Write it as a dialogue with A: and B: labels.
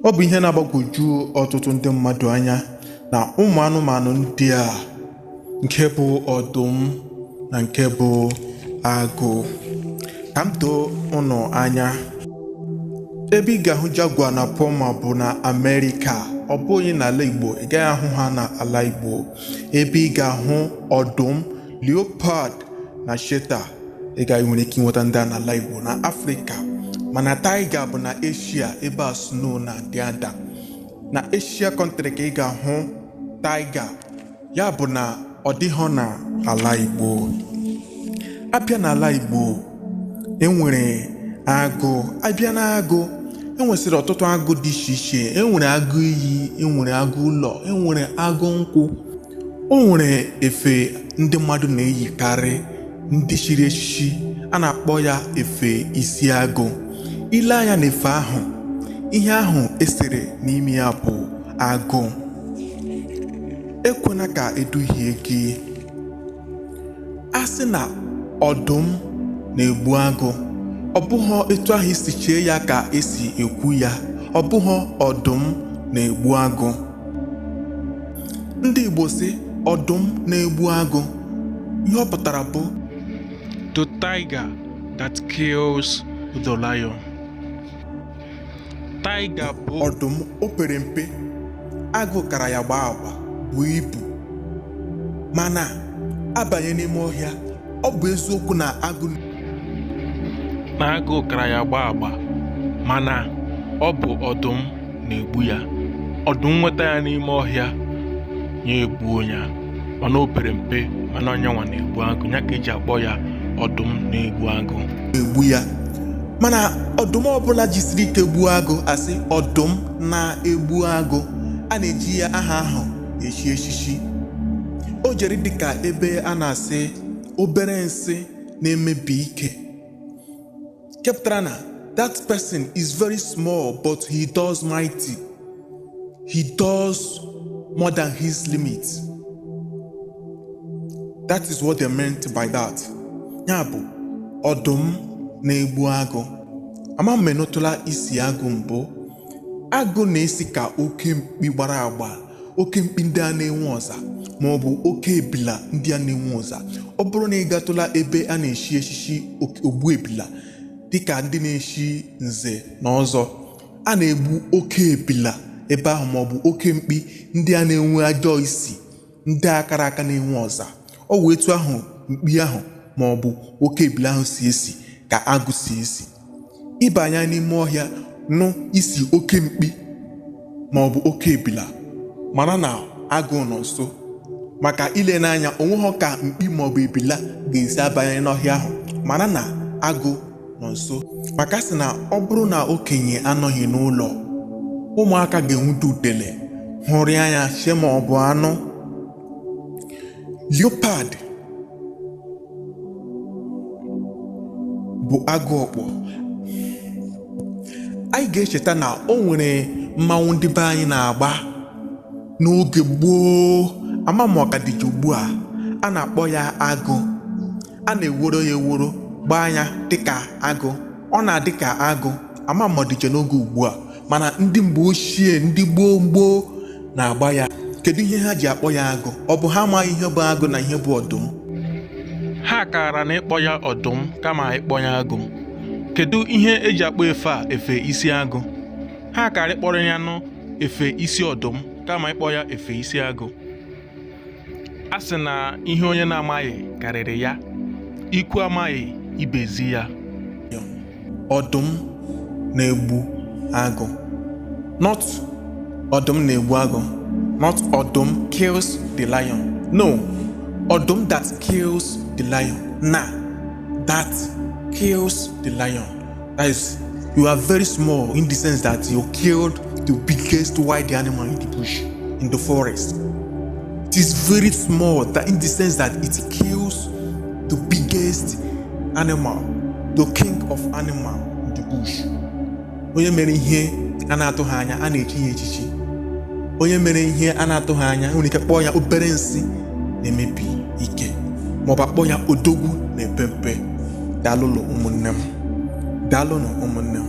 A: Ọ bụ ihe na-agbagwoju ọtụtụ ndị mmadụ anya na ụmụ anụmanụ ndị a, nke bụ ọdụm na nke bụ agụ. Ka m doo ụnụ anya, ebe ị ga-ahụ jaguar na puma bụ na Amerịka, ọ bụghị n'ala Igbo. Ị gaghị ahụ ha n'ala Igbo. Ebe ị ga-ahụ ọdụm, leopard na cheetah, ị gaghị nwere ike ịnweta ndị a n'ala Igbo, na Afrịka. Mana tiger bụ na Asia, ebe a snow na-adị ada. Na Asia country ka ị ga-ahụ tiger. Ya bụ na ọ dịghọ na ala Igbo. Abịa n'ala Igbo, enwere agụ. Abịa na agụ, enwesịrị ọtụtụ agụ dị iche iche. Enwere agụ iyi, enwere agụ ụlọ, enwere agụ nkwụ. O nwere efe ndị mmadụ na-eyikarị, ndị chiri echichi, a na-akpọ ya efe isi agụ. Ile anya na efe ahụ, ihe ahụ esere n'ime ya bụ agụ. Ekwena ka eduhie gị. A sị na ọdụm na-egbu agụ, ọ bụghọ etu ahụ isi chee ya ka esi ekwu ya. Ọ bụghọ ọdụm na-egbu agụ. Ndị Igbo sị ọdụm na-egbu agụ, ihe ọ pụtara bụ
B: the tiger that kills the lion. Tiger bụ
A: ọdụm o pere mpe, agụ kara ya gbaa agba bụ ibu. Mana abanye n'ime ọhịa, ọ bụ eziokwu na agụ
B: na agụ kara ya gbaa agba, mana ọ bụ ọdụm na-egbu ya. Ọdụm nweta ya n'ime ọhịa, ya egbuo ya. Mana o pere mpe, mana onyenwa na-egbu agụ, ya ka eji akpọ ya ọdụm na-egbu agụ.
A: Egbu ya. Mana ọdụm ọbụla jisiri ike gbuo agụ, asị ọdụm na-egbu agụ, a na-eji ya aha ahụ echi echichi. O jere dịka ebe a na-asị obere nsị na-emebi ike, nke pụtara na that person is very small but he does mighty, he does more than his limit. That is what they meant by that. Ya bụ ọdụm na-egbu agụ. Ama m enụtụla isi agụ mbụ. Agụ na-esi ka oke mkpi gbara agba, oke mkpi ndị a na-enwe ọza, ma ọ bụ oke ebila ndị a na-enwe ọza. Ọ bụrụ na ị gatụla ebe a na-eshi echichi ogbu ebila, dịka ndị na-eshi nze na ọzọ, a na-egbu oke ebila ebe ahụ, ma ọ bụ oke mkpi ndị a na-enwe ajọ isi, ndị akara aka na-enwe ọza. Ọ wụ etu ahụ mkpi ahụ ma ọ bụ oke ebila ahụ si esi ka agụ si esi. Ịbanye n'ime ọhịa nụ isi oke mkpi ma ọ bụ oke ebila, mara na agụ nọ nso. Maka ile n'anya onweghọ ka mkpi ma ọ bụ ebila ga-esi abanye n'ọhịa ahụ, mara na agụ nọ nso. Maka sị na ọ bụrụ na okenye anọghị n'ụlọ, ụmụaka ga-enwute udele hụrụ anya chee ma ọ bụ anụ. Leopard bụ agụ ọkpọ. Anyị ga-echeta na o nwere mmanwụ ndị be anyị na-agba n'oge gboo, ama m ọka dịji ugbu a, a na-akpọ ya agụ. A na-eworo ya eworo gbaa ya dịka agụ, ọ na-adị ka agụ. Ama m ọdịje n'oge ugbu a, mana ndị mgbe ochie, ndị gboo gboo na-agba ya. Kedu ihe ha ji akpọ ya agụ? Ọ bụ ha amaghị ihe bụ agụ na ihe bụ ọdụm?
B: Ha kara na ịkpọ ya ọdụm kama ịkpọ ya agụ. Kedu ihe eji akpọ efe a efe isi agụ? Ha kara ịkpọrọ ya nụ efe isi ọdụm kama ịkpọ ya efe isi agụ. A sị na ihe onye na-amaghị karịrị ya, ikwu amaghị ibezi ya.
A: Ọdụm na-egbu agụ, not ọdụm na-egbu agụ, not ọdụm kills the lion. No, ọdụm that kills the lion. Na that kills the lion. That is, you are very small in the sense that you killed the biggest wild animal in the bush, in the forest. It is very small that in the sense that it kills the biggest animal, the king of animal in the bush. Onye mere ihe a na-atụghị anya, a na-echi ya echichi. Onye mere ihe a na-atụghị anya, nwere ike kpọọ ya obere nsị na-emebi ike, maọbụ akpọ ya odogwu na-epe mpe. Daalụnụ ụmụnne m. Daalụnụ ụmụnne m.